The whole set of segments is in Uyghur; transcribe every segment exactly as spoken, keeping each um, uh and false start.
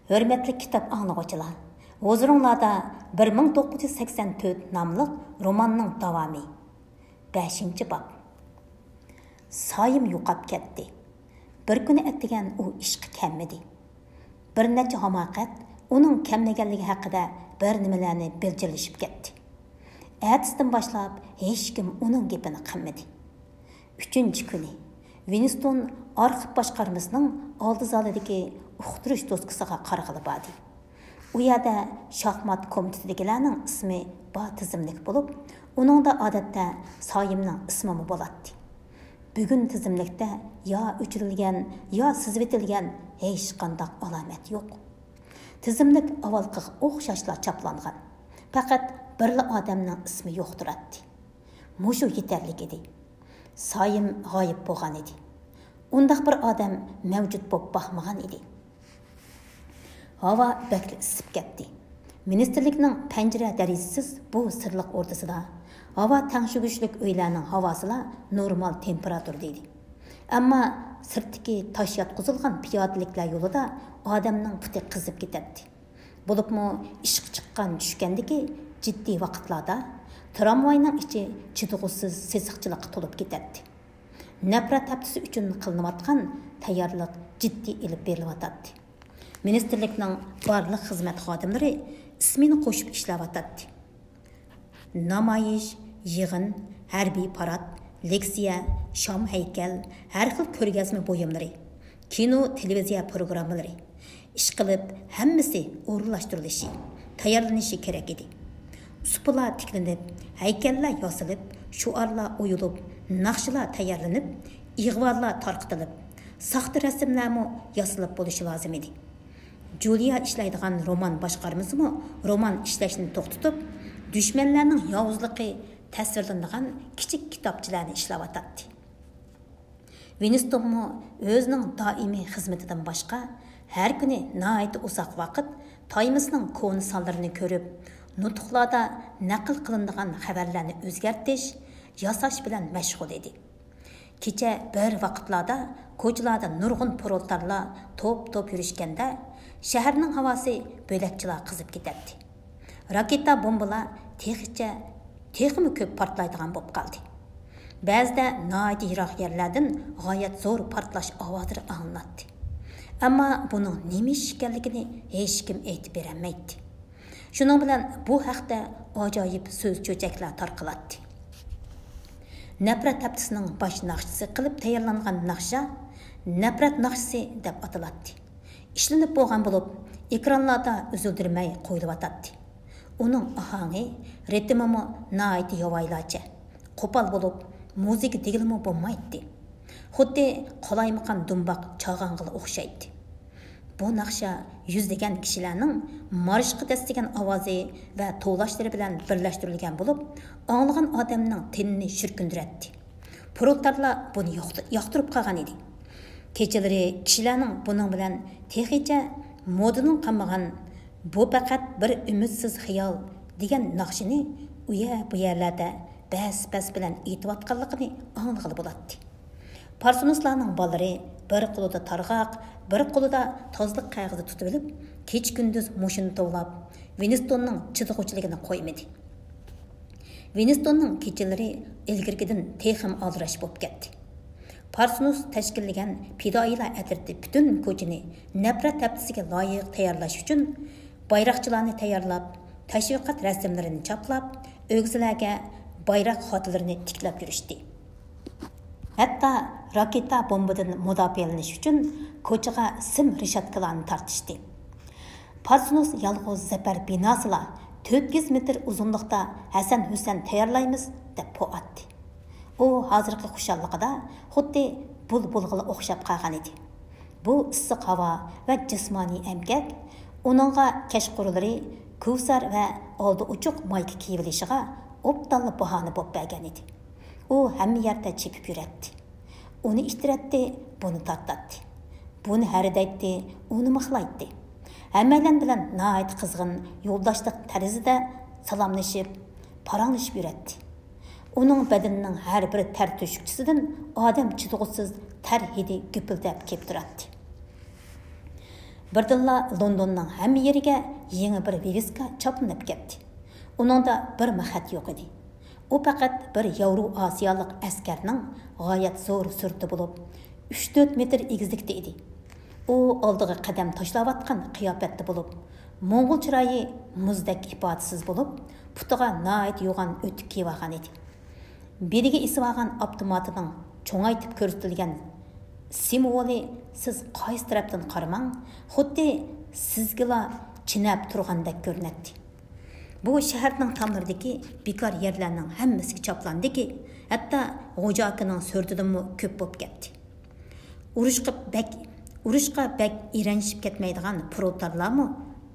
ھۆرمەتلىك كىتاب ئاڭلىغۇچىلار، ھۇزۇرۇڭلاردا بىر مىڭ توققۇز يۈز سەكسەن تۆت ناملىق روماننىڭ داۋامى، بەشىنچى باب. سايىم يوقاپ كەتتى. بىر كۈنى ئەتىگەن ئۇ ئىشقا كەلمىدى. بىر نەچچە ھاماقەت ئۇنىڭ كەلمىگەنلىكى ھەققىدە بىر نېمىلەرنى بىلجىرلىشىپ كەتتى. ئەتىسىدىن باشلاپ ھېچكىم ئۇنىڭ گېپىنى قىلمىدى. ئۈچىنچى كۈنى ۋىنستون ئارخىپ باشقارمىسىنىڭ ئالدى زالىدىكى ئۇقتۇرۇش دوسكىسىغا قارىغىلى باردى. ئۇ يەردە شاھمات كومىتېتىدىكىلەرنىڭ ئىسمى بار تىزىملىك بولۇپ، ئۇنىڭدا ئادەتتە سايىمنىڭ ئىسمىمۇ بولاتتى. بۈگۈن تىزىملىكتە يا ئۆچۈرۈلگەن، يا سىزىۋېتىلگەن ھېچقانداق ئالامەت يوق. تىزىملىك ئاۋۋالقىغا ئوخشاشلا چاپلانغان. پەقەت بىرلا ئادەمنىڭ ئىسمى يوق تۇراتتى. مۇشۇ يېتەرلىك ئىدى. سايىم غايىب بولغان ئىدى. ئۇنداق بىر ئادەم مەۋجۇت بولۇپ باقمىغان ئىدى. ھاۋا بەكلا ئىسسىپ كەتتى. مىنىستىرلىكنىڭ پەنجىرە دېرىزىسىز بۇ سىرلىق ئوردىسىدا ھاۋا تەڭشىگۈچلۈك ئۆيلەرنىڭ ھاۋاسىلا نورمال تېمپېراتۇرىدا ئىدى. ئەمما سىرتتىكى تاش ياتقۇزۇلغان پىيادىلىكلەر يولىدا ئادەمنىڭ پۇتى قىزىپ كېتەتتى. بولۇپمۇ ئىشقا چىققان، چۈشكەندىكى جىددىي ۋاقىتلاردا ترامۋاينىڭ ئىچى چىدىغۇسىز سېسىقچىلىققا تولۇپ كېتەتتى. نەپرەت ھەپتىسى ئۈچۈن قىلىنىۋاتقان تەييارلىق جىددىي ئېلىپ بېرىلىۋاتاتتى. مىنىستىرلىكنىڭ بارلىق خىزمەت خادىملىرى ئىسمېنا قوشۇپ ئىشلەۋاتاتتى. نامايىش، يىغىن، ھەربىي پارات، لېكسىيە، شام ھەيكەل، ھەر خىل كۆرگەزمە بۇيۇملىرى، كىنو، تېلېۋىزىيە پروگراممىلىرى، ئىشقىلىپ، ھەممىسى ئورۇنلاشتۇرۇلۇشى، تەييارلىنىشى كېرەك ئىدى. سۇپىلار تىكلىنىپ، ھەيكەللەر ياسىلىپ، شوئارلار ئويۇلۇپ، ناخشىلار تەييارلىنىپ، ئىغۋالار تارقىتىلىپ، ساختا رەسىملەرمۇ ياسىلىپ بولۇشى لازىم ئىدى. جۇلىيا ئىشلەيدىغان رومان باشقارمىسىمۇ رومان ئىشلەشنى توختىتىپ، دۈشمەنلەرنىڭ ياۋۇزلۇقى تەسۋىرلىنىدىغان كىچىك كىتابچىلارنى ئىشلەۋاتاتتى. ۋىنستونمۇ ئۆزىنىڭ دائىمىي خىزمىتىدىن باشقا، ھەر كۈنى ناھايىتى ئۇزاق ۋاقىت تايمسنىڭ كونا سانلىرىنى كۆرۈپ، نۇتۇقلاردا نەقىل قىلىنىدىغان خەۋەرلەرنى ئۆزگەرتىش، ياساش بىلەن مەشغۇل ئىدى. كېچە بىر ۋاقىتلاردا كوچىلاردا نۇرغۇن پرولېتارلار توپ-توپ يۈرۈشكەندە، شەھەرنىڭ ھاۋاسى بۆلەكچىلا قىزىپ كېتەتتى. راكېتا بومبىلار تېخىچە تېخىمۇ كۆپ پارتلايدىغان بولۇپ قالدى. بەزىدە ناھايىتى يىراق يەرلەردىن غايەت زور پارتلاش ئاۋازلىرى ئاڭلىناتتى. ئەمما بۇنىڭ نېمە ئىش ئىكەنلىكىنى ھېچكىم ئېيتىپ بېرەلمەيتتى. شۇنىڭ بىلەن بۇ ھەقتە ئاجايىپ سۆز-چۆچەكلەر تارقىلاتتى. نەپرەت ھەپتىسىنىڭ باش ناخشىسى قىلىپ تەييارلانغان ناخشا نەپرەت ناخشىسى دەپ ئاتىلاتتى. ئىشلىنىپ بولغان بولۇپ، ئېكرانلاردا ئۈزۈلدۈرمەي قويۇلۇۋاتاتتى. ئۇنىڭ ئاھاڭى، رىتىمىمۇ ناھايىتى ياۋايىلارچە، قوپال بولۇپ، مۇزىكا دېگىلىمۇ بولمايتتى. خۇددى قالايمىقان دۇمباق چالغانغىلا ئوخشايتتى. بۇ ناخشا يۈزلىگەن كىشىلەرنىڭ مارشقا دەسسىگەن ئاۋازى ۋە توۋلاشلىرى بىلەن بىرلەشتۈرۈلگەن بولۇپ، ئاڭلىغان ئادەمنىڭ تېنىنى شۈركۈندۈرەتتى. پرولېتارلار بۇنى ياقتۇ-، ياقتۇرۇپ قالغان ئىدى. كېچىلىرى كىشىلەرنىڭ بۇنىڭ بىلەن تېخىچە مودىدىن قالمىغان «بۇ پەقەت بىر ئۈمىدسىز خىيال» دېگەن ناخشىنى ئۇ يەر-بۇ يەرلەردە بەس-بەس بىلەن ئېيتىۋاتقانلىقىنى ئاڭلىغىلى بولاتتى. پارسونۇسلارنىڭ بالىلىرى بىر قولىدا تارغاق، بىر قولىدا تازىلىق قەغىزى تۇتۇۋېلىپ، كېچە-كۈندۈز مۇشۇنى توۋلاپ، ۋىنستوننىڭ چىدىغۇچىلىكىنى قويمىدى. ۋىنستوننىڭ كېچىلىرى ئىلگىرىكىدىن تېخىمۇ ئالدىراش بولۇپ كەتتى. پارسونۇس تەشكىللىگەن پىدائىيلار ئەترىتى پۈتۈن كوچىنى نەپرەت ھەپتىسىگە لايىق تەييارلاش ئۈچۈن بايراقچىلارنى تەييارلاپ، تەشۋىقات رەسىملىرىنى چاپلاپ، ئۆگزىلەرگە بايراق خاتىلىرىنى تىكلەپ يۈرۈشتى. ھەتتا راكېتا بومبىدىن مۇداپىئەلىنىش ئۈچۈن كوچىغا سىم رېشاتكىلارنى تارتىشتى. پارسونۇس يالغۇز زەپەر بىناسىلا تۆت يۈز مېتىر ئۇزۇنلۇقتا ھەسەن-ھۈسەن تەييارلايمىز، دەپ پو ئاتتى. ئۇ ھازىرقى خۇشاللىقىدا خۇددى بۇلبۇلغىلا ئوخشاپ قالغان ئىدى. بۇ ئىسسىق ھاۋا ۋە جىسمانىي ئەمگەك ئۇنىڭغا كەچقۇرۇنلىرى كوۋسار ۋە ئالدى ئوچۇق مايكا كىيىۋېلىشىغا ئوبدانلا باھانە بولۇپ بەرگەن ئىدى. ئۇ ھەممە يەردە چېپىپ يۈرەتتى. ئۇنى ئىتتىرەتتى، بۇنى تارتاتتى. بۇنى ھەرىدەيتتى، ئۇنى مىخلايتتى. ھەممەيلەن بىلەن ناھايىتى قىزغىن يولداشلىق تەرزىدە سالاملىشىپ، پاراڭلىشىپ يۈرەتتى. ئۇنىڭ بەدىنىنىڭ ھەر بىر تەر تۆشۈكچىسىدىن ئادەم چىدىغۇسىز تەر ھىدى گۈپۈلدەپ كېلىپ تۇراتتى. بىردىنلا لوندوننىڭ ھەممە يېرىگە يېڭى بىر ۋىۋىسكا چاپلىنىپ كەتتى. ئۇنىڭدا بىرمۇ خەت يوق ئىدى. ئۇ پەقەت بىر ياۋرو ئاسىيالىق ئەسكەرنىڭ غايەت زور سۈرىتى بولۇپ، ئۈچ تۆت مېتىر ئېگىزلىكتە ئىدى. ئۇ ئالدىغا قەدەم تاشلاۋاتقان قىياپەتتە بولۇپ، موڭغۇل چىرايى مۇزدەك ئىپادىسىز بولۇپ، پۇتىغا ناھايىتى يوغان ئۆتۈك كىيىۋالغان ئىدى. بېلىگە ئېسىۋالغان ئاپتوماتىنىڭ چوڭايتىپ كۆرسىتىلگەن سىمۋولى، سىز قايسى تەرەپتىن قارىماڭ، خۇددى سىزگىلا چىنەپ تۇرغاندەك كۆرۈنەتتى. بۇ شەھەرنىڭ تاملىرىدىكى بىكار يەرلەرنىڭ ھەممىسىگە چاپلاندىكى، ھەتتا غوجا ئاكىنىڭ سۈرىتىدىنمۇ كۆپ بولۇپ كەتتى. ئۇرۇشقا بەك، ئۇرۇشقا بەك ئىرەنشىپ كەتمەيدىغان پروتارلارمۇ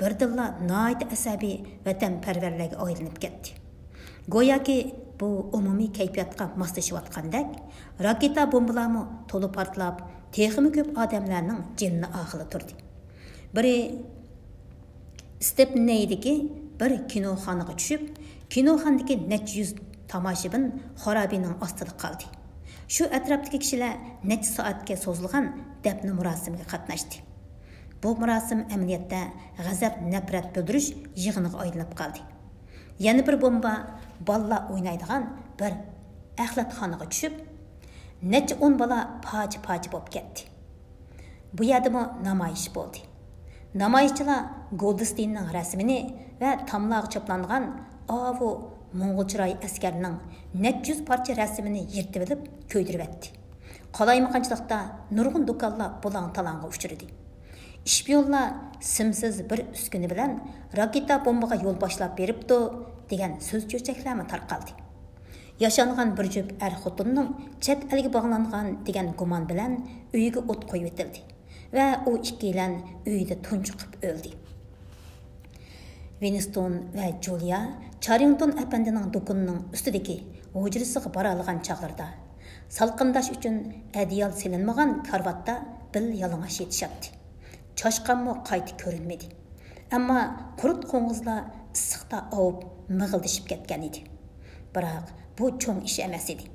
بىردىنلا ناھايىتى ئەسەبىي ۋەتەنپەرۋەرلەرگە ئايلىنىپ كەتتى. گوياكى بۇ ئومۇمىي كەيپىياتقا ماسلىشىۋاتقاندەك، راكېتا بومبىلارمۇ تولا پارتلاپ، تېخىمۇ كۆپ ئادەملەرنىڭ جېنىنى ئالغىلى تۇردى. بىرى ستېپنېيدىكى بىر كىنوخانىغا چۈشۈپ، كىنوخانىدىكى نەچچە يۈز تاماشىبىن خارابىنىڭ ئاستىدا قالدى. شۇ ئەتراپتىكى كىشىلەر نەچچە سائەتكە سوزۇلغان دەپنە مۇراسىمىغا قاتناشتى. بۇ مۇراسىم ئەمەلىيەتتە غەزەپ-نەپرەت بىلدۈرۈش يىغىنىغا ئايلىنىپ قالدى. يەنە بىر بومبا بالىلار ئوينايدىغان بىر ئەخلەتخانىغا چۈشۈپ، نەچچە ئون بالا پارچە-پارچە بولۇپ كەتتى. بۇ يەردىمۇ نامايىش بولدى. نامايىشچىلار گولدستېيننىڭ رەسىمىنى ۋە تاملارغا چاپلانغان ئاۋۇ موڭغۇل چىراي ئەسكەرنىڭ نەچچە يۈز پارچە رەسىمىنى يىرتىۋېلىپ كۆيدۈرۈۋەتتى. قالايمىقانچىلىقتا نۇرغۇن دۇكانلار بۇلاڭ-تالاڭغا ئۇچرىدى. ئىشپىيونلار سىمسىز بىر ئۈسكۈنە بىلەن راكېتا بومبىغا يول باشلاپ بېرىپتۇ دېگەن سۆز-چۆچەكلەرمۇ تارقالدى. ياشانغان بىر جۈپ ئەر-خوتۇننىڭ چەت ئەلگە باغلانغان دېگەن گۇمان بىلەن ئۆيىگە ئوت قويۇۋېتىلدى ۋە ئۇ ئىككىيلەن ئۆيدە تۇنجۇقۇپ ئۆلدى. ۋىنستون ۋە جۇلىيا چاررىڭتون ئەپەندىنىڭ دۇكىنىنىڭ ئۈستىدىكى ھۇجرىسىغا بارالىغان چاغلىرىدا، سالقىنداش ئۈچۈن ئەدىيال سېلىنمىغان كارىۋاتتا بىل يالىڭاچ يېتىشاتتى. چاشقانمۇ قايتا كۆرۈنمىدى. ئەمما قۇرت-قوڭغۇزلار ئىسسىقتا ئاۋۇپ مىغىلدىشىپ كەتكەن ئىدى. بىراق بۇ چوڭ ئىش ئەمەس ئىدى.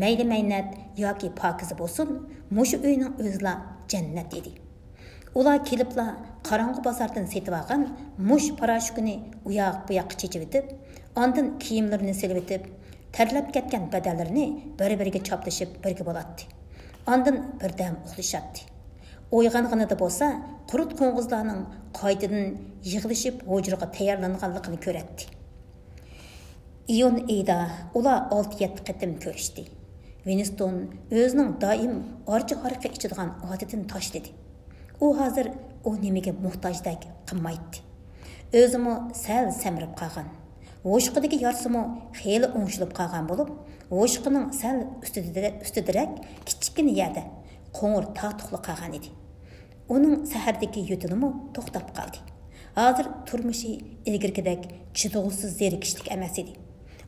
مەيلى مەينەت ياكى پاكىزە بولسۇن، مۇشۇ ئۆينىڭ ئۆزىلا جەننەت ئىدى. ئۇلار كېلىپلا قاراڭغۇ بازاردىن سېتىۋالغان مۇش پاراشوكىنى ئۇياق-بۇياققا چېچىۋېتىپ، ئاندىن كىيىملىرىنى سېلىۋېتىپ، تەرلەپ كەتكەن بەدەنلىرىنى بىر-بىرىگە چاپلىشىپ بىرگە بولاتتى. ئاندىن بىردەم ئۇخلىشاتتى. ئويغانغىنىدا بولسا، قۇرت-قوڭغۇزلارنىڭ قايتىدىن يىغىلىشىپ ھۇجرىغا تەييارلانغانلىقىنى كۆرەتتى. ئىيۇن ئېيىدا ئۇلار ئالتە-يەتتە قېتىم كۆرۈشتى. ۋىنستون ئۆزىنىڭ دائىم ئارچا ھارىقى ئىچىدىغان ئادىتىنى تاشلىدى. ئۇ ھازىر ئۇ نېمىگە موھتاجدەك قىلمايتتى. ئۆزىمۇ سەل سەمرىپ قالغان. ھوشۇقىدىكى يارىسىمۇ خېلى ئوڭشىلىپ قالغان بولۇپ، ھوشۇقىنىڭ سەل ئۈستىدە-، ئۈستىدىرەك كىچىككىنە يەردە قوڭۇر تارتۇقلا قالغان ئىدى. ئۇنىڭ سەھەردىكى يۆتىلىمۇ توختاپ قالدى. ھازىر تۇرمۇشى ئىلگىرىكىدەك چىدىغۇسىز زېرىكىشلىك ئەمەس ئىدى.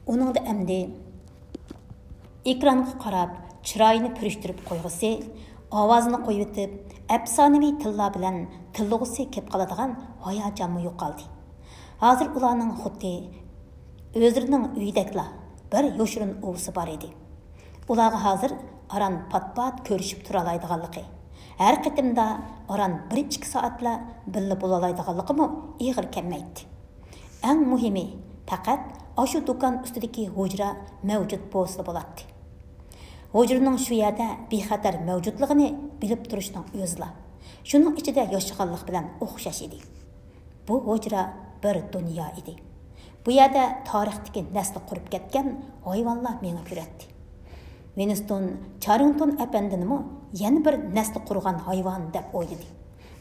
ئۇنىڭدا ئەمدى ئېكرانغا قاراپ، چىرايىنى پۈرۈشتۈرۈپ قويغۇسى، ئاۋازىنى قويۇۋېتىپ، ئەپسانىۋى تىللار بىلەن تىللىغۇسى كېلىپ قالىدىغان ھاياجانمۇ يوقالدى. ھازىر ئۇلارنىڭ خۇددى ئۆزلىرىنىڭ ئۆيىدەكلا بىر يوشۇرۇن ئۇۋىسى بار ئىدى. ئۇلارغا ھازىر ئاران پات-پات كۆرۈشۈپ تۇرالايدىغانلىقى، ھەر قېتىمدا ئاران بىر-ئىككى سائەتلا بىللە بولالايدىغانلىقىمۇ ئېغىر كەلمەيتتى. ئەڭ مۇھىمى، پەقەت ئاشۇ دۇكان ئۈستىدىكى ھۇجرا مەۋجۇت بولسىلا بولاتتى. ھۇجرىنىڭ شۇ يەردە بىخەتەر مەۋجۇتلۇقىنى بىلىپ تۇرۇشنىڭ ئۆزىلا، شۇنىڭ ئىچىدە ياشىغانلىق بىلەن ئوخشاش ئىدى. بۇ ھۇجرا بىر دۇنيا ئىدى. بۇ يەردە تارىختىكى نەسلى قۇرۇپ كەتكەن ھايۋانلار مېڭىپ يۈرەتتى. ۋىنستون چاررىڭتون ئەپەندىنىمۇ يەنە بىر نەسلى قۇرغان ھايۋان دەپ ئويلىدى.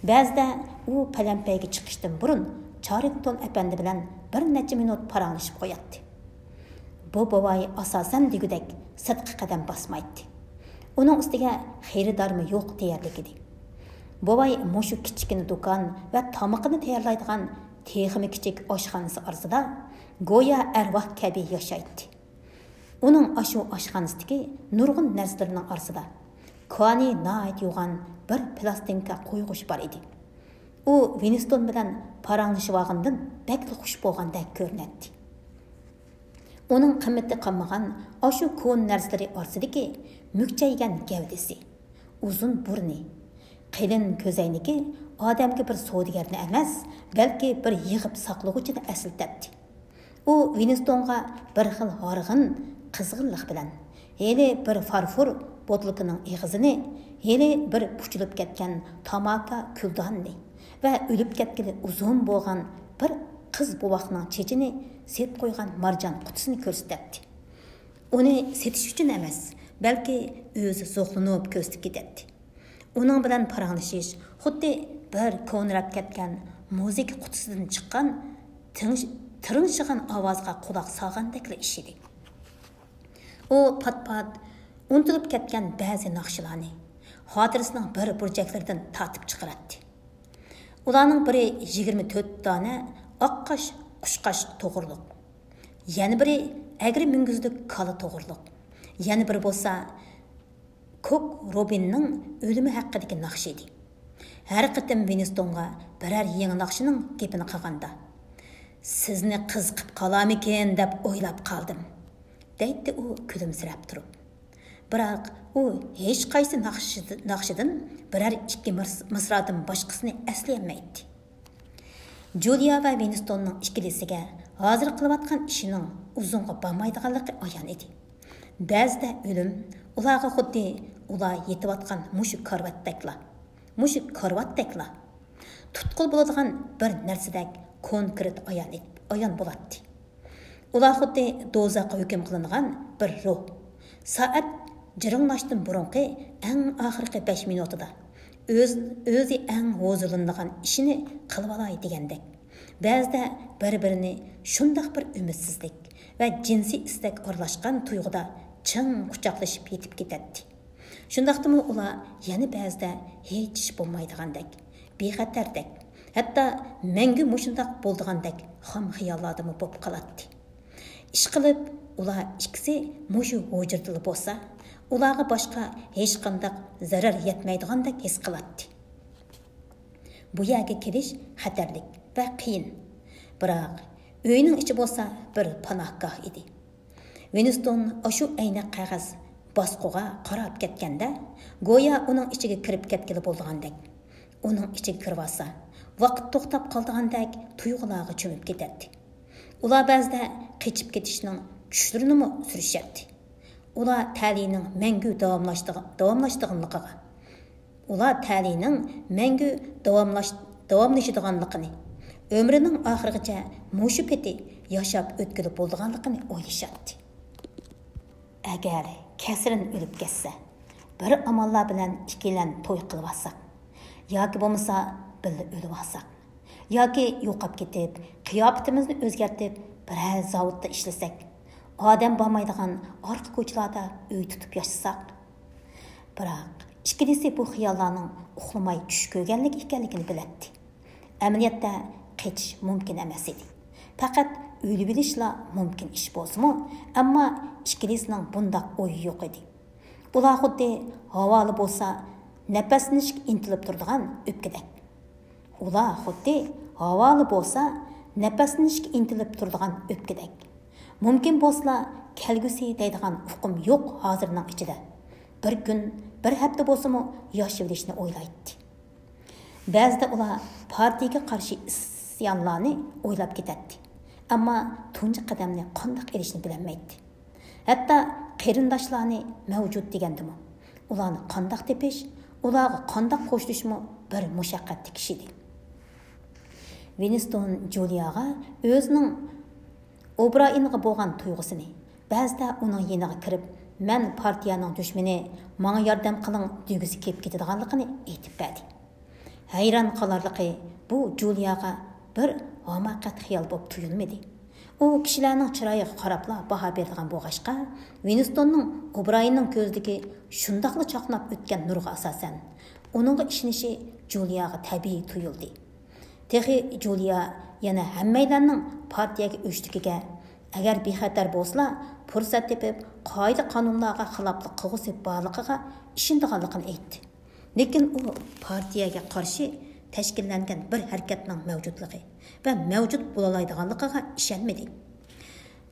بەزىدە ئۇ پەلەمپەيگە چىقىشتىن بۇرۇن چاررىڭتون ئەپەندى بىلەن بىر نەچچە مىنۇت پاراڭلىشىپ قوياتتى. بۇ بوۋاي ئاساسەن دېگۈدەك سىرتقا قەدەم باسمايتتى. ئۇنىڭ ئۈستىگە خېرىدارمۇ يوق دېيەرلىك ئىدى. بوۋاي مۇشۇ كىچىككىنە دۇكان ۋە تامىقىنى تەييارلايدىغان تېخىمۇ كىچىك ئاشخانىسى ئارىسىدا گويا ئەرۋاھ كەبى ياشايتتى. ئۇنىڭ ئاشۇ ئاشخانىسىدىكى نۇرغۇن نەرسىلىرىنىڭ ئارىسىدا كانى ناھايىتى يوغان بىر پىلاستىنكا قويغۇچ بار ئىدى. ئۇ ۋىنستون بىلەن پاراڭلىشىۋالغىنىدىن بەكلا خۇش بولغاندەك كۆرۈنەتتى. ئۇنىڭ قىممىتى قالمىغان ئاشۇ كونا نەرسىلىرى ئارىسىدىكى مۈكچەيگەن گەۋدىسى، ئۇزۇن بۇرنى، قېلىن كۆزەينىكى ئادەمگە بىر سودىگەرنى ئەمەس، بەلكى بىر يىغىپ ساقلىغۇچىنى ئەسلىتەتتى. ئۇ ۋىنستونغا بىر خىل ھارغىن، قىزغىنلىق بىلەن، ھېلى بىر فارفور بوتۇلكىنىڭ ئېغىزىنى، ھېلى بىر پۇچۇلۇپ كەتكەن تاماكا كۈلدانىنى ۋە ئۆلۈپ كەتكىلى ئۇزۇن بولغان بىر قىز بوۋاقنىڭ چېچىنى سېلىپ قويغان مارجان قۇتىسىنى كۆرسىتەتتى. ئۇنى سېتىش ئۈچۈن ئەمەس، بەلكى ئۆزى زوقلىنىپ كۆرسىتىپ كېتەتتى. ئۇنىڭ بىلەن پاراڭلىشىش خۇددى بىر كونىراپ كەتكەن مۇزىكا قۇتىسىدىن چىققان تىڭش-، تىرىڭشىغان ئاۋازغا قۇلاق سالغاندەكلا ئىش ئىدى. ئۇ پات-پات ئۇنتۇلۇپ كەتكەن بەزى ناخشىلارنى خاتىرىسىنىڭ بىر بۇرجەكلىرىدىن تارتىپ چىقىراتتى. ئۇلارنىڭ بىرى يىگىرمە تۆت دانە ئاققاش قۇشقاچ توغرۇلۇق، يەنە بىرى ئەگرى مۈڭگۈزلۈك كالا توغرۇلۇق، يەنە بىرى بولسا كوك روبىننىڭ ئۆلۈمى ھەققىدىكى ناخشا ئىدى. ھەر قېتىم ۋىنستونغا بىرەر يېڭى ناخشىنىڭ گېپىنى قىلغاندا، «سىزنى قىزىقىپ قالارمىكىن دەپ ئويلاپ قالدىم»، دەيتتى ئۇ كۈلۈمسىرەپ تۇرۇپ. بىراق ئۇ ھېچقايسى ناخشىدىن، ناخشىدىن بىرەر ئىككى مىس-، مىسرادىن باشقىسىنى ئەسلىيەلمەيتتى. جۇلىيا ۋە ۋىنستوننىڭ ئىككىلىسىگە ھازىر قىلىۋاتقان ئىشىنىڭ ئۇزۇنغا بارمايدىغانلىقى ئايان ئىدى. بەزىدە ئۆلۈم ئۇلارغا خۇددى ئۇلار يېتىۋاتقان مۇشۇ كارىۋاتتەكلا، مۇشۇ كارىۋاتتەكلا تۇتقىلى بولىدىغان بىر نەرسىدەك كونكرېت ئايان ئىت-، ئايان بولاتتى. ئۇلار خۇددى دوزاخقا ھۆكۈم قىلىنغان بىر روھ. سائەت جىرىڭلاشتىن بۇرۇنقى ئەڭ ئاخىرقى بەش مىنۇتىدا ئۆز-، ئۆزى ئەڭ ھۇزۇرلىنىدىغان ئىشىنى قىلىۋالاي دېگەندەك، بەزىدە بىر-بىرىنى شۇنداق بىر ئۈمىدسىزلىك ۋە جىنسىي ئىستەك ئارىلاشقان تۇيغۇدا چىڭ قۇچاقلىشىپ يېتىپ كېتەتتى. شۇنداقتىمۇ ئۇلار يەنە بەزىدە ھېچ ئىش بولمايدىغاندەك، بىخەتەردەك، ھەتتا مەڭگۈ مۇشۇنداق بولىدىغاندەك خام خىياللاردىمۇ بولۇپ قالاتتى. ئىشقىلىپ، ئۇلار ئىككىسى مۇشۇ ھۇجرىدىلا بولسا، ئۇلارغا باشقا ھېچقانداق زەرەر يەتمەيدىغاندەك ھېس قىلاتتى. بۇ يەرگە كېلىش خەتەرلىك ۋە قىيىن. بىراق، ئۆينىڭ ئىچى بولسا بىر پاناھگاھ ئىدى. ۋىنستون ئاشۇ ئەينەك قەغەز باسقۇغا قاراپ كەتكەندە، گويا ئۇنىڭ ئىچىگە كىرىپ كەتكىلى بولىدىغاندەك، ئۇنىڭ ئىچىگە كىرىۋالسا، ۋاقىت توختاپ قالىدىغاندەك تۇيغۇلارغا چۆمۈپ كېتەتتى. ئۇلار بەزىدە قېچىپ كېتىشنىڭ چۈشلىرىنىمۇ سۈرۈشەتتى. ئۇلار تەلىيىنىڭ مەڭگۈ داۋاملاشتىغ-، داۋاملاشىدىغانلىقىغا، ئۇلار تەلىيىنىڭ مەڭگۈ داۋاملاش-، داۋاملىشىدىغانلىقىنى، ئۆمرىنىڭ ئاخىرىغىچە مۇشۇ پېتى ياشاپ ئۆتكىلى بولىدىغانلىقىنى ئويلىشاتتى. ئەگەر كەسرىن ئۆلۈپ كەتسە، بىر ئاماللار بىلەن ئىككىيلەن توي قىلىۋالساق، ياكى بولمىسا بىللە ئۆلۈۋالساق، ياكى يوقاپ كېتىپ، قىياپىتىمىزنى ئۆزگەرتىپ، بىرەر زاۋۇتتا ئىشلىسەك، ئادەم بارمايدىغان ئارقا كوچىلاردا ئۆي تۇتۇپ ياشىساق. بىراق، ئىككىلىسى بۇ خىياللارنىڭ ئۇخلىماي چۈش كۆرگەنلىك ئىكەنلىكىنى بىلەتتى. ئەمەلىيەتتە قېچىش مۇمكىن ئەمەس ئىدى. پەقەت ئۆلۈۋېلىشلا مۇمكىن ئىش بولسىمۇ، ئەمما ئىككىلىسىنىڭ بۇنداق ئويى يوق ئىدى. ئۇلار خۇددى ھاۋالى بولسا نەپەسلىنىشكە ئىنتىلىپ تۇرىدىغان ئۆپكىدەك. ئۇلار خۇددى ھاۋالى بولسا نەپەسلىنىشكە ئىنتىلىپ تۇرىدىغان ئۆپكىدەك. مۇمكىن بولسىلا كەلگۈسى دەيدىغان ئۇقۇم يوق ھازىرنىڭ ئىچىدە. بىر كۈن، بىر ھەپتە بولسىمۇ ياشىۋېلىشنى ئويلايتتى. بەزىدە ئۇلار پارتىيىگە قارشى ئىسيانلارنى ئويلاپ كېتەتتى. ئەمما تۇنجى قەدەمنى قانداق ئېلىشنى بىلەلمەيتتى. ھەتتا قېرىنداشلارنى مەۋجۇت دېگەندىمۇ، ئۇلارنى قانداق تېپىش، ئۇلارغا قانداق قوشۇلۇشمۇ بىر مۇشەققەتلىك ئىش ئىدى. ۋىنستون جۇلىياغا ئۆزىنىڭ ئوبرايېنغا بولغان تۇيغۇسىنى، بەزىدە ئۇنىڭ يېنىغا كىرىپ، «مەن پارتىيەنىڭ دۈشمىنى، ماڭا ياردەم قىلىڭ» دېگۈسى كېلىپ كېتىدىغانلىقىنى ئېيتىپ بەردى. ھەيران قالارلىقى، بۇ جۇلىياغا بىر ھاماقەت خىيال بولۇپ تۇيۇلمىدى. ئۇ كىشىلەرنىڭ چىرايىغا قاراپلا باھا بېرىدىغان بولغاچقا، ۋىنستوننىڭ ئوبرايېننىڭ كۆزىدىكى شۇنداقلا چاقناپ ئۆتكەن نۇرغا ئاساسەن، ئۇنىڭغا ئىشىنىشى جۇلىياغا تەبىئىي تۇيۇلدى. تېخى جۇلىيا يەنە ھەممەيلەننىڭ پارتىيەگە ئۆچلۈكىگە، ئەگەر بىخەتەر بولسىلا، پۇرسەت تېپىپ، قائىدە-قانۇنلارغا خىلاپلىق قىلغۇسى بارلىقىغا ئىشىنىدىغانلىقىنى ئېيتتى. لېكىن ئۇ پارتىيەگە قارشى تەشكىللەنگەن بىر ھەرىكەتنىڭ مەۋجۇتلۇقى ۋە مەۋجۇت بولالايدىغانلىقىغا ئىشەنمىدى.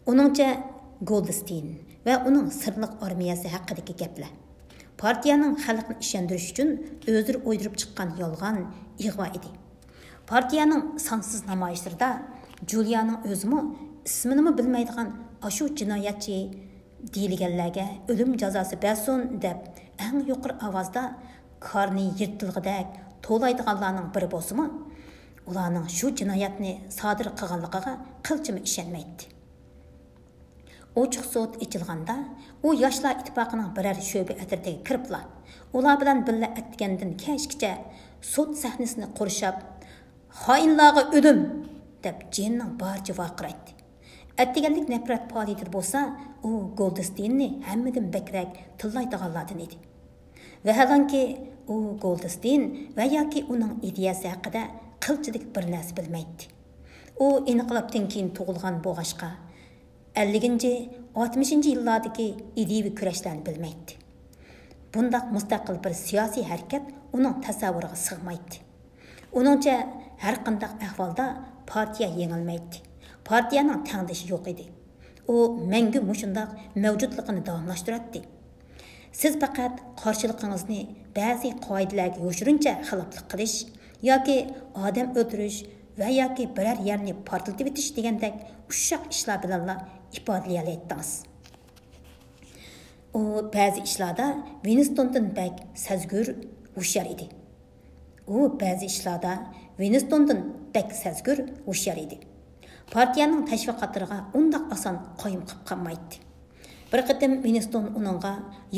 ئۇنىڭچە، گولدستېين ۋە ئۇنىڭ سىرلىق ئارمىيەسى ھەققىدىكى گەپلەر، پارتىيەنىڭ خەلقنى ئىشەندۈرۈش ئۈچۈن ئۆزلىرى ئويدۇرۇپ چىققان يالغان، ئىغۋا ئىدى. پارتىيەنىڭ سانسىز نامايىشلىرىدا جۇلىيانىڭ ئۆزىمۇ ئىسمىنىمۇ بىلمەيدىغان ئاشۇ جىنايەتچى دېيىلگەنلەرگە ئۆلۈم جازاسى بەرسۇن دەپ ئەڭ يۇقىرى ئاۋازدا كارنى يىرتىلغۇدەك توۋلايدىغانلارنىڭ بىرى بولسىمۇ، ئۇلارنىڭ شۇ جىنايەتنى سادىر قىلغانلىقىغا قىلچىمۇ ئىشەنمەيتتى. ئوچۇق سوت ئېچىلغاندا، ئۇ ياشلار ئىتتىپاقىنىڭ بىرەر شۆبە ئەترىتىگە كىرىپلا، ئۇلار بىلەن بىللە ئەتىگەندىن كەچكىچە سوت سەھنىسىنى قورشاپ، «خائىنلارغا ئۆلۈم!» دەپ جېنىنىڭ بارىچە ۋارقىرايتتى. ئەتىگەنلىك نەپرەت پائالىيىتىدە بولسا، ئۇ گولدستېيننى ھەممىدىن بەكرەك تىللايدىغانلاردىن ئىدى. ۋەھالەنكى، ئۇ گولدستېين ۋە ياكى ئۇنىڭ ئىدىيەسى ھەققىدە قىلچىلىك بىر نەرسە بىلمەيتتى. ئۇ ئىنقىلابتىن كېيىن تۇغۇلغان بولغاچقا، ئەللىكىنچى، ئاتمىشىنچى يىللاردىكى ئىدىيىۋى كۈرەشلەرنى بىلمەيتتى. بۇنداق مۇستەقىل بىر سىياسىي ھەرىكەت ئۇنىڭ تەسەۋۋۇرىغا سىغمايتتى. ئۇنىڭچە، ھەرقانداق ئەھۋالدا پارتىيە يېڭىلمەيتتى. پارتىيەنىڭ تەڭدىشى يوق ئىدى. ئۇ مەڭگۈ مۇشۇنداق مەۋجۇتلۇقىنى داۋاملاشتۇراتتى. سىز پەقەت قارشىلىقىڭىزنى بەزى قائىدىلەرگە يوشۇرۇنچە خىلاپلىق قىلىش ياكى ئادەم ئۆلتۈرۈش ۋە ياكى بىرەر يەرنى پارتلىتىۋېتىش دېگەندەك ئۇششاق ئىشلار بىلەنلا ئىپادىلىيەلەيتتىڭىز. ئۇ بەزى ئىشلاردا ۋىنستوندىن بەك سەزگۈر، ھوشيار ئىدى. ئۇ بەزى ئىشلاردا ۋىنستوندىن بەك سەزگۈر، ھوشيار ئىدى. پارتىيەنىڭ تەشۋىقاتلىرىغا ئۇنداق ئاسان قايىل قېلىپ قالمايتتى. بىر قېتىم ۋىنستون ئۇنىڭغا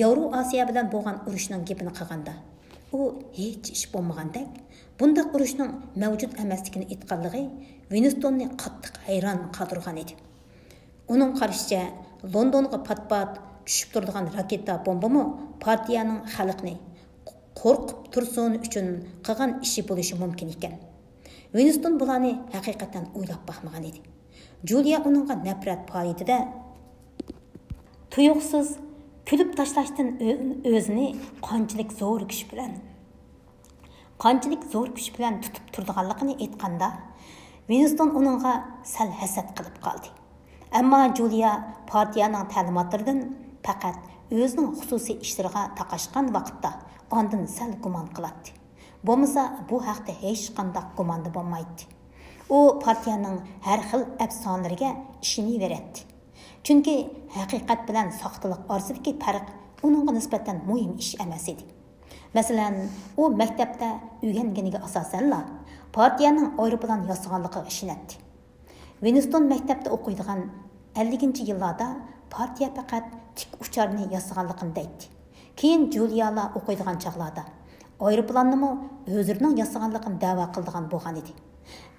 ياۋرو ئاسىيا بىلەن بولغان ئۇرۇشنىڭ گېپىنى قىلغاندا، ئۇ ھېچ ئىش بولمىغاندەك، بۇنداق ئۇرۇشنىڭ مەۋجۇت ئەمەسلىكىنى ئېيتقانلىقى ۋىنستوننى قاتتىق ھەيران قالدۇرغان ئىدى. ئۇنىڭ قارىشىچە، لوندونغا پات-پات چۈشۈپ تۇرىدىغان راكېتا بومبىمۇ پارتىيەنىڭ خەلقنى قورقۇپ تۇرسۇن ئۈچۈن قىلغان ئىشى بولۇشى مۇمكىن ئىكەن. ۋىنستون بۇلارنى ھەقىقەتەن ئويلاپ باقمىغان ئىدى. جۇلىيا ئۇنىڭغا نەپرەت پائالىيىتىدە تۇيۇقسىز كۈلۈپ تاشلاشتىن ئۆ-، ئۆزىنى قانچىلىك زور كۈچ بىلەن، قانچىلىك زور كۈچ بىلەن تۇتۇپ تۇرىدىغانلىقىنى ئېيتقاندا، ۋىنستون ئۇنىڭغا سەل ھەسەت قىلىپ قالدى. ئەمما جۇلىيا پارتىيەنىڭ تەلىماتلىرىدىن پەقەت ئۆزىنىڭ خۇسۇسىي ئىشلىرىغا تاقاشقان ۋاقىتتا ئاندىن سەل گۇمان قىلاتتى. بولمىسا بۇ ھەقتە ھېچقانداق گۇماندا بولمايتتى. ئۇ پارتىيەنىڭ ھەر خىل ئەپسانىلىرىگە ئىشىنىۋېرەتتى. چۈنكى ھەقىقەت بىلەن ساختىلىق ئارىسىدىكى پەرق ئۇنىڭغا نىسبەتەن مۇھىم ئىش ئەمەس ئىدى. مەسىلەن، ئۇ مەكتەپتە ئۆگەنگىنىگە ئاساسەنلا، پارتىيەنىڭ ئايروپىلان ياسىغانلىقىغا ئىشىنەتتى. ۋىنستون مەكتەپتە ئوقۇيدىغان ئەللىكىنچى يىللاردا پارتىيە پەقەت تىك ئۇچارنى ياسىغانلىقىنى دەيتتى. كېيىن جۇلىيالا ئوقۇيدىغان چاغلاردا ئايروپىلاننىمۇ ئۆزلىرىنىڭ ياسىغانلىقىنى دەۋا قىلىدىغان بولغان ئىدى.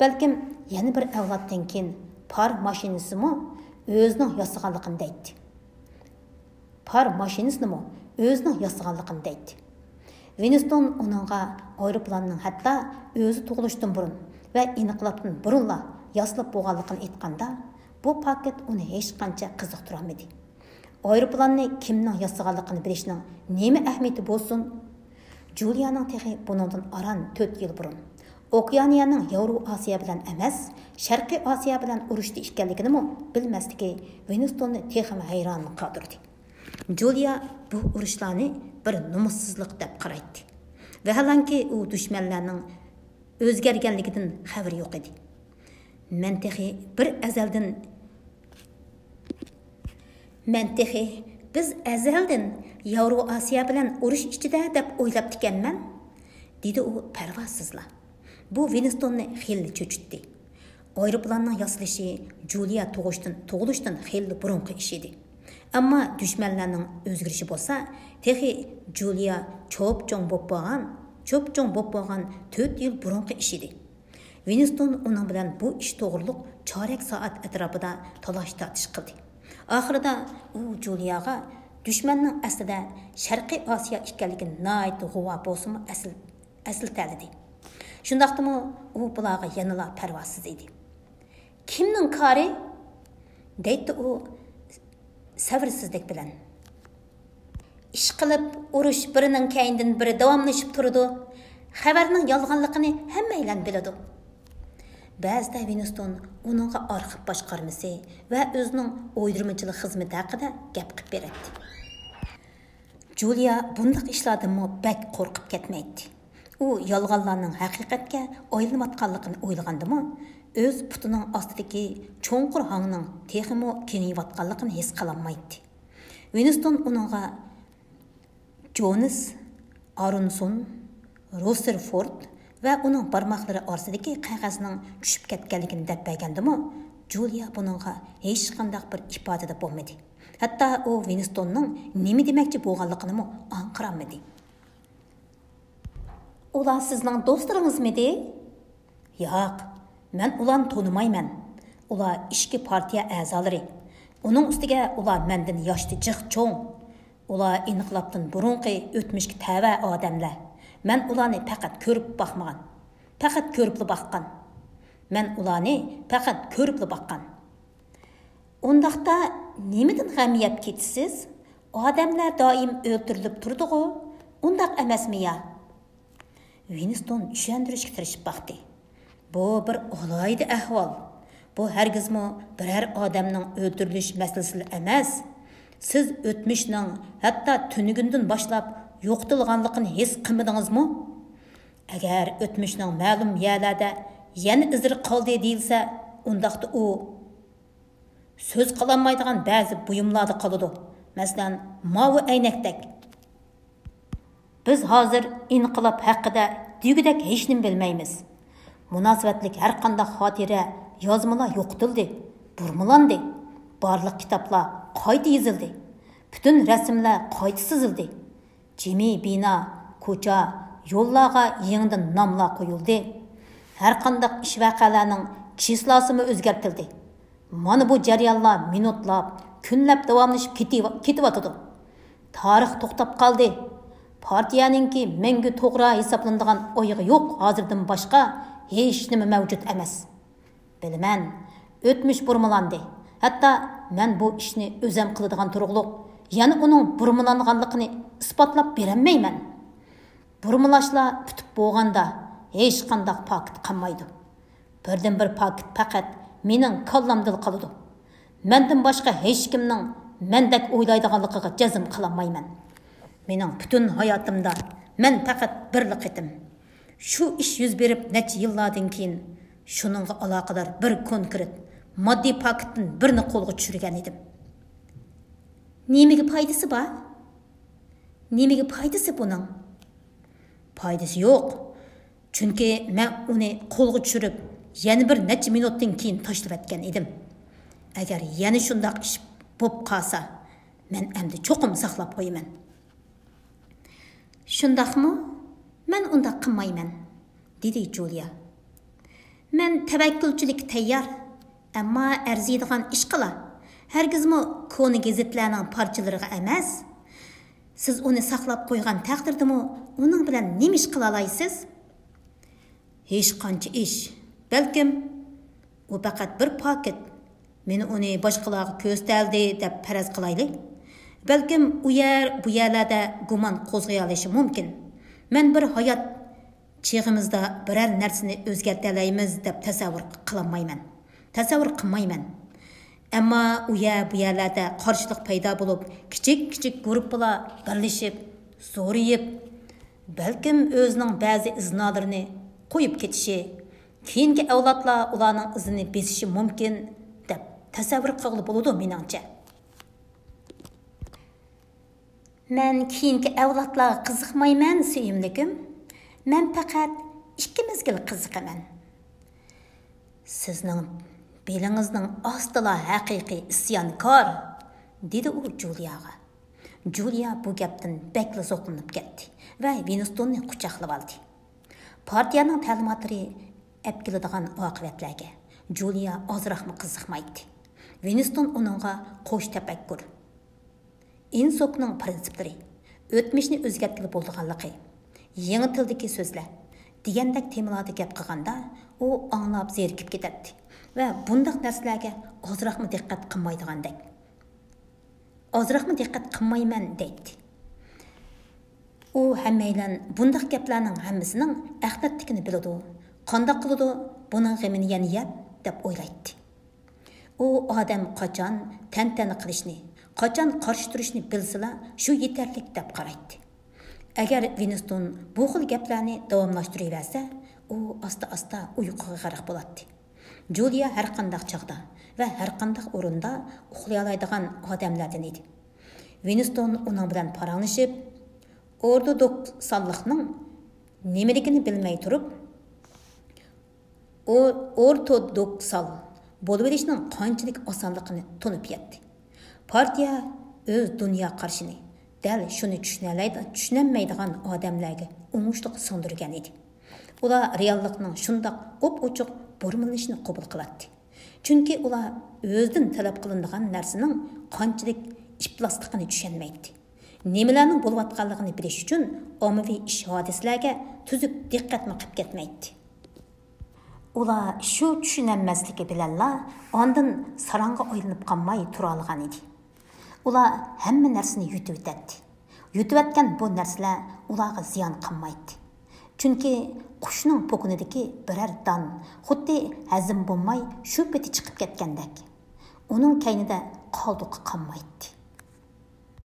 بەلكىم يەنە بىر ئەۋلادتىن كېيىن پار ماشىنىسىمۇ ئۆزىنىڭ ياسىغانلىقىنى دەيتتى. پار ماشىنىسىنىمۇ ئۆزىنىڭ ياسىغانلىقىنى دەيتتى. ۋىنستون ئۇنىڭغا ئايروپىلاننىڭ ھەتتا ئۆزى تۇغۇلۇشتىن بۇرۇن ۋە ئىنقىلابتىن بۇرۇنلا ياسىلىپ بولغانلىقىنى ئېيتقاندا، بۇ پاكىت ئۇنى ھېچقانچە قىزىقتۇرالمىدى. ئايروپىلاننى كىمنىڭ ياسىغانلىقىنى بىلىشنىڭ نېمە ئەھمىيىتى بولسۇن؟ جۇلىيانىڭ تېخى بۇنىڭدىن ئاران تۆت يىل بۇرۇن ئوكېئانىيەنىڭ ياۋرو ئاسىيا بىلەن ئەمەس، شەرقىي ئاسىيا بىلەن ئۇرۇشتا ئىكەنلىكىنىمۇ بىلمەسلىكى ۋىنستوننى تېخىمۇ ھەيران قالدۇردى. جۇلىيا بۇ ئۇرۇشلارنى بىر نومۇسسىزلىق دەپ قارايتتى. ۋەھالەنكى، ئۇ دۈشمەنلەرنىڭ ئۆزگەرگەنلىكىدىن خەۋىرى يوق ئىدى. مەن تېخى بىر ئەزەلدىن، مەن تېخى بىز ئەزەلدىن ياۋرو ئاسىيا بىلەن ئۇرۇش ئىچىدە دەپ ئويلاپتىكەنمەن، دېدى ئۇ پەرۋاسىزلا. بۇ ۋىنستوننى خېلى چۆچۈتتى. ئايروپىلاننىڭ ياسىلىشى جۇلىيا تۇغۇشتىن، تۇغۇلۇشتىن خېلى بۇرۇنقى ئىش ئىدى. ئەمما دۈشمەنلەرنىڭ ئۆزگىرىشى بولسا تېخى جۇلىيا چوپچوڭ بولۇپ بولغان، چوپچوڭ بولۇپ بولغان تۆت يىل بۇرۇنقى ئىش ئىدى. ۋىنستون ئۇنىڭ بىلەن بۇ ئىش توغرۇلۇق چارەك سائەت ئەتراپىدا تالاش-تارتىش قىلدى. ئاخىرىدا ئۇ جۇلىياغا دۈشمەننىڭ ئەسلىدە شەرقىي ئاسىيا ئىكەنلىكىنى ناھايىتى غۇۋا بولسىمۇ ئەسل-، ئەسلىتەلىدى. شۇنداقتىمۇ ئۇ بۇلارغا يەنىلا پەرۋاسىز ئىدى. «كىمنىڭ كارى؟» دەيتتى ئۇ سەۋرسىزلىك بىلەن. «ئىشقىلىپ، ئۇرۇش بىرىنىڭ كەينىدىن بىرى داۋاملىشىپ تۇرىدۇ. خەۋەرنىڭ يالغانلىقىنى ھەممەيلەن بىلىدۇ.» بەزىدە ۋىنستون ئۇنىڭغا ئارخىپ باشقارمىسى ۋە ئۆزىنىڭ ئويدۇرمىچىلىق خىزمىتى ھەققىدە گەپ قىلىپ بېرەتتى. جۇلىيا بۇنداق ئىشلاردىنمۇ بەك قورقۇپ كەتمەيتتى. ئۇ يالغانلارنىڭ ھەقىقەتكە ئايلىنىۋاتقانلىقىنى ئويلىغاندىمۇ، ئۆز پۇتىنىڭ ئاستىدىكى چوڭقۇر ھاڭنىڭ تېخىمۇ كېڭىيىۋاتقانلىقىنى ھېس قىلالمايتتى. ۋىنستون ئۇنىڭغا جونس، ئارونسون، روسېرفورد ۋە ئۇنىڭ بارماقلىرى ئارىسىدىكى قەغەزنىڭ چۈشۈپ كەتكەنلىكىنى دەپ بەرگەندىمۇ، جۇلىيا بۇنىڭغا ھېچقانداق بىر ئىپادىدە بولمىدى. ھەتتا ئۇ ۋىنستوننىڭ نېمە دېمەكچى بولغانلىقىنىمۇ ئاڭقىرالمىدى. ئۇلار سىزنىڭ دوستلىرىڭىزمىدى؟ ياق، مەن ئۇلارنى تونۇمايمەن. ئۇلار ئىچكى پارتىيە ئەزالىرى. ئۇنىڭ ئۈستىگە ئۇلار مەندىن ياشتا جىق چوڭ. ئۇلار ئىنقىلابتىن بۇرۇنقى ئۆتمۈشكە تەۋە ئادەملەر. مەن ئۇلارنى پەقەت كۆرۈپ باقمىغان. پەقەت كۆرۈپلا باققان. مەن ئۇلارنى پەقەت كۆرۈپلا باققان. ئۇنداقتا نېمىدىن غەم يەپ كېتىسىز؟ ئادەملەر دائىم ئۆلتۈرۈلۈپ تۇرىدىغۇ؟ ئۇنداق ئەمەسمۇ يا؟ ۋىنستون چۈشەندۈرۈشكە تىرىشىپ باقتى. بۇ بىر ئالاھىدە ئەھۋال. بۇ ھەرگىزمۇ بىرەر ئادەمنىڭ ئۆلتۈرۈلۈش مەسىلىسىلا ئەمەس. سىز ئۆتمۈشنىڭ ھەتتا تۈنۈگۈندىن باشلاپ يوقىتىلغانلىقىنى ھېس قىلمىدىڭىزمۇ؟ ئەگەر ئۆتمۈشنىڭ مەلۇم يەرلەردە يەنە ئىزلىرى قالدى دېيىلسە، ئۇنداقتا ئۇ سۆز قىلالمايدىغان بەزى بۇيۇملاردا قالىدۇ. مەسىلەن، ماۋۇ ئەينەكتەك. بىز ھازىر ئىنقىلاب ھەققىدە دېگۈدەك ھېچنېمە بىلمەيمىز. مۇناسىۋەتلىك ھەرقانداق خاتىرە، يازمىلار يوقىتىلدى، بۇرمىلاندى. بارلىق كىتابلار قايتا يېزىلدى. پۈتۈن رەسىملەر قايتا سىزىلدى. جىمى بىنا، كوچا، يوللارغا يېڭىدىن ناملار قويۇلدى. ھەرقانداق ئىش ۋەقەلەرنىڭ چىسلاسىمۇ ئۆزگەرتىلدى. مانا بۇ جەريانلار مىنۇتلاپ، كۈنلەپ داۋاملىشىپ كېتىۋ-، كېتىۋاتىدۇ. تارىخ توختاپ قالدى. پارتىيەنىڭكى مەڭگۈ توغرا ھېسابلىنىدىغان ئايىغى يوق، ھازىردىن باشقا ھېچنېمە مەۋجۇت ئەمەس. بىلىمەن، ئۆتمۈش بۇرمىلاندى. ھەتتا مەن بۇ ئىشنى ئۆزەم قىلىدىغان تۇرۇقلۇق، يەنە ئۇنىڭ بۇرمىلانغانلىقىنى ئىسپاتلاپ بېرەلمەيمەن. بۇرمىلاشلار پۈتۈپ بولغاندا ھېچقانداق پاكىت قالمايدۇ. بىردىنبىر پاكىت پەقەت مېنىڭ كاللامدىلا قالىدۇ. مەندىن باشقا ھېچكىمنىڭ مەندەك ئويلايدىغانلىقىغا جەزم قىلالمايمەن. مېنىڭ پۈتۈن ھاياتىمدا مەن پەقەت بىرلا قېتىم، شۇ ئىش يۈز بېرىپ نەچچە يىللاردىن كېيىن، شۇنىڭغا ئالاقىدار بىر كونكرېت ماددىي پاكىتتىن بىرنى قولغا چۈشۈرگەن ئىدىم. نېمىگە پايدىسى بار؟ نېمىگە پايدىسى بۇنىڭ؟ پايدىسى يوق. چۈنكى مەن ئۇنى قولغا چۈشۈرۈپ، يەنە بىر نەچچە مىنۇتتىن كېيىن تاشلىۋەتكەن ئىدىم. ئەگەر يەنە شۇنداق ئىش بولۇپ قالسا، مەن ئەمدى چوقۇم ساقلاپ قويىمەن. شۇنداقمۇ؟ مەن ئۇنداق قىلمايمەن، دېدى جۇلىيا. مەن تەۋەككۈلچىلىككە تەييار، ئەمما ئەرزىيدىغان ئىشقىلا، ھەرگىزمۇ كونا گېزىتلەرنىڭ پارچىلىرىغا ئەمەس. سىز ئۇنى ساقلاپ قويغان تەقدىردىمۇ ئۇنىڭ بىلەن نېمە ئىش قىلالايسىز؟ ھېچقانچە ئىش. بەلكىم ئۇ پەقەت بىر پاكىت. مېنى ئۇنى باشقىلارغا كۆرسىتەلىدى دەپ پەرەز قىلايلى. بەلكىم ئۇ يەر، بۇ يەرلەردە گۇمان قوزغىيالىشى مۇمكىن. مەن بىر ھايات چېغىمىزدا بىرەر نەرسىنى ئۆزگەرتەلەيمىز دەپ تەسەۋۋۇر قىلالمايمەن. تەسەۋۋۇر قىلمايمەن. ئەمما ئۇ يەر، بۇ يەرلەردە قارشىلىق پەيدا بولۇپ، كىچىك، كىچىك گۇرۇپپىلار بىرلىشىپ، زورىيىپ، بەلكىم ئۆزىنىڭ بەزى ئىزنالىرىنى قويۇپ كېتىشى، كېيىنكى ئەۋلادلار ئۇلارنىڭ ئىزىنى بېسىشى مۇمكىن، دەپ تەسەۋۋۇر قىلغىلى بولىدۇ، مېنىڭچە. مەن كېيىنكى ئەۋلادلارغا قىزىقمايمەن، سۆيۈملۈكۈم. مەن پەقەت ئىككىمىزگىلا قىزىقىمەن. سىزنىڭ بېلىڭىزنىڭ ئاستىلا ھەقىقىي ئىسيانكار، دېدى ئۇ جۇلىياغا. جۇلىيا بۇ گەپتىن بەكلا زوقلىنىپ كەتتى ۋە ۋىنستوننى قۇچاقلىۋالدى. پارتىيەنىڭ تەلىماتلىرى ئەپ كېلىدىغان ئاقىۋەتلەرگە جۇلىيا ئازراقمۇ قىزىقمايتتى. ۋىنستون ئۇنىڭغا قوش تەپەككۇر، ئىنسوكنىڭ پىرىنسىپلىرى، ئۆتمۈشنى ئۆزگەرتكىلى بولىدىغانلىقى، يېڭى تىلدىكى سۆزلەر دېگەندەك تېمىلاردا گەپ قىلغاندا، ئۇ ئاڭلاپ زېرىكىپ كېتەتتى ۋە بۇنداق نەرسىلەرگە ئازراقمۇ دىققەت قىلمايدىغاندەك. ئازراقمۇ دىققەت قىلمايمەن دەيتتى. ئۇ ھەممەيلەن بۇنداق گەپلەرنىڭ ھەممىسىنىڭ ئەخلەتلىكىنى بىلىدۇ، قانداق قىلىدۇ بۇنىڭ غېمىنى يەنە يەپ دەپ ئويلايتتى. ئۇ ئادەم قاچان تەنتەنە قىلىشنى، قاچان قارشى تۇرۇشنى بىلسىلا، شۇ يېتەرلىك دەپ قارايتتى. ئەگەر ۋىنستون بۇ خىل گەپلەرنى داۋاملاشتۇرۇۋەرسە، ئۇ ئاستا-ئاستا ئۇيقۇغا غەرق بولاتتى. جۇلىيا ھەرقانداق چاغدا ۋە ھەرقانداق ئورۇندا ئۇخلىيالايدىغان ئادەملەردىن ئىدى. ۋىنستون ئۇنىڭ بىلەن پاراڭلىشىپ، ئورتودوكساللىقنىڭ نېمىلىكىنى بىلمەي تۇرۇپ، ئو-، ئورتودوكسال بولۇۋېلىشنىڭ قانچىلىك ئاسانلىقىنى تونۇپ يەتتى. پارتىيە ئۆز دۇنيا قارىشىنى دەل شۇنى چۈشىنەلەيدۇ-، چۈشىنەلمەيدىغان ئادەملەرگە ئوڭۇشلۇق سىڭدۈرگەن ئىدى. ئۇلار رېئاللىقنىڭ شۇنداق ئوپئوچۇق بۇرمىلىنىشىنى قوبۇل قىلاتتى. چۈنكى ئۇلار ئۆزىدىن تەلەپ قىلىنىدىغان نەرسىنىڭ قانچىلىك ئىپلاسلىقىنى چۈشەنمەيتتى. نېمىلەرنىڭ بولۇۋاتقانلىقىنى بىلىش ئۈچۈن ئاممىۋى ئىش ھادىسىلەرگە تۈزۈك دىققەتمۇ قىلىپ كەتمەيتتى. ئۇلار شۇ چۈشىنەلمەسلىكى بىلەنلا ئاندىن ساراڭغا ئايلىنىپ قالماي تۇرالىغان ئىدى. ئۇلار ھەممە نەرسىنى يۇتۇۋېتەتتى. يۇتۇۋەتكەن بۇ نەرسىلەر ئۇلارغا زىيان قىلمايتتى. چۈنكى قۇشنىڭ پوكىنىدىكى بىرەر دان خۇددى ھەزىم بولماي شۇ پېتى چىقىپ كەتكەندەك. ئۇنىڭ كەينىدە قالدۇقى قالمايتتى.